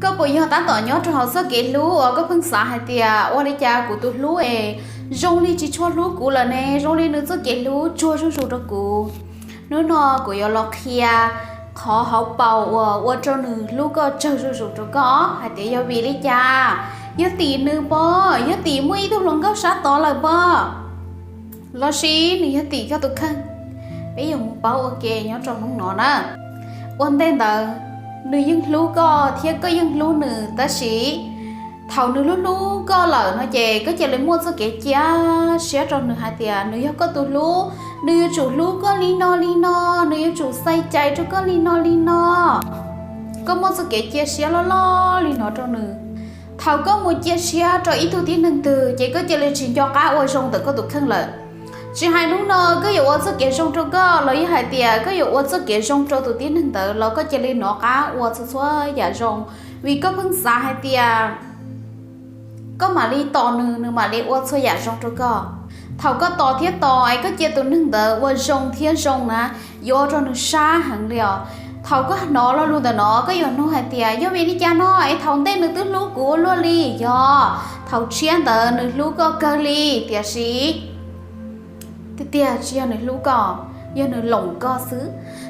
Koj puas yog tab tom nyob rau hauv txoj kev hlub uas koj pheej xav hais tias ua li cas kuv tus hlub es zoo li tsis tshua hlub kuv lawm ne, zoo li nws txoj kev hlub tsuag zuj zus rau kuv? Hnub no kuv yuav los qhia qhov hauv paus uas ua rau nws hlub koj tsaug zuj zus rau koj hais tias yog vim li cas. Yog tim nws pob, yog tim muaj ib tug hluas nkauj sab tod lawm pob, los sis nws yog tim koj tus kheej. Peb yuav mus paub ua ke nyob rau hnub no na. Ua ntej ntawd, nws yeej hlub koj thiab koj yeej hlub nws, tab sis thaum nws hlub hlub koj lawm no ces koj cia li muaj txoj kev cia siab rau nws hais tias nws yog koj tus hlub, nws yuav tsum hlub koj li no li no, nws yuav tsum xaiv cai rau koj li no li no. Koj muaj txoj kev cia siab loj loj li no rau nws. Thaum koj mus cia siab rau ib tug tib neeg twg ces koj cia li tsis nco qab ua zoo ntawm koj tus kheej lawm. Tsis hais hnub no koj yuav ua txoj kev zoo rau koj los yog hais tias koj yuav ua txoj kev zoo rau tus tib neeg ntawd los koj cia li nov qab ua txhua txhua yam zoo, vim koj pheej xav hais tias koj mam li tos nws, nws mam li ua txhua yam zoo rau koj. Thaum koj tos thiab tos es koj cia tus neeg ntawd ua zoo thiab zoo na, yuav ua rau nws sab heev li os. Thaum koj hnov lo lus ntawm no koj yuav nug hais tias yog vim li cas no es thaum ntej nws twb hlub kuv ua luaj li? Yog, thaum tshiab ntawd nws hlub koj kawg li, tiam sis tiag tiag tsis yog nws hlub koj, yog nws loom koj xwb.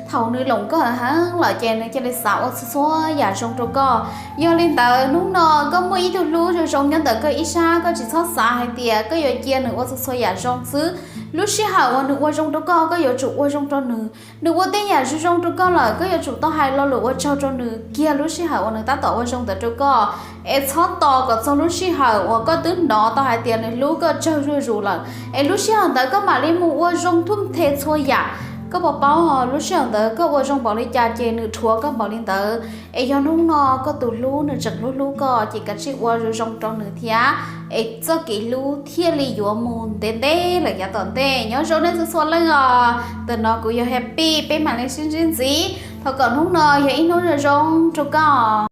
Thaum nws loom koj heev lawm ces nws cia li xav ua txhua txhua yam zoo rau koj. Yog li ntawd hnub no koj muaj ib tug hlub zoo zoo nyob ntawm koj ib sab, koj tsis txhob xav hais tias koj yuav cia nws ua txhua txhua yam zoo xwb. Lub sij hawm uas nws ua zoo rau koj, koj yuav tsum ua zoo rau nws. Nws ua tej yam zoo zoo rau koj lawm, koj yuav tsum tau hais lo lus ua tsaug rau nws kiag lub sij hawm uas nws tab tom ua zoo ntawd rau koj. Es txhob tos kom txog lub sij hawm uas koj twb hnov tau hais tias nws hlub koj tsaug zuj zus lawm, es lub sij hawm ntawd koj mam li mus ua zoo thum the txhua yam. Koj puas paub, lub sij hawm ntawd koj ua zoo npaum li cas ces nws rhuav koj npaum li ntawd. Es yog hnub no koj tus hlub nws tseem hlub hlub koj ces kav tsij ua zoo zoo rau nws thiab, es txoj kev hlub thiaj li yuav mus ntev ntev lawm yav tom ntej. Nyob zoo nej txhua txhua leej os. Ntawm no kuv yog Happy, peb mam li sib ntsib ntxiv. Thov kom hnub no yog ib hnub zoo zoo rau koj.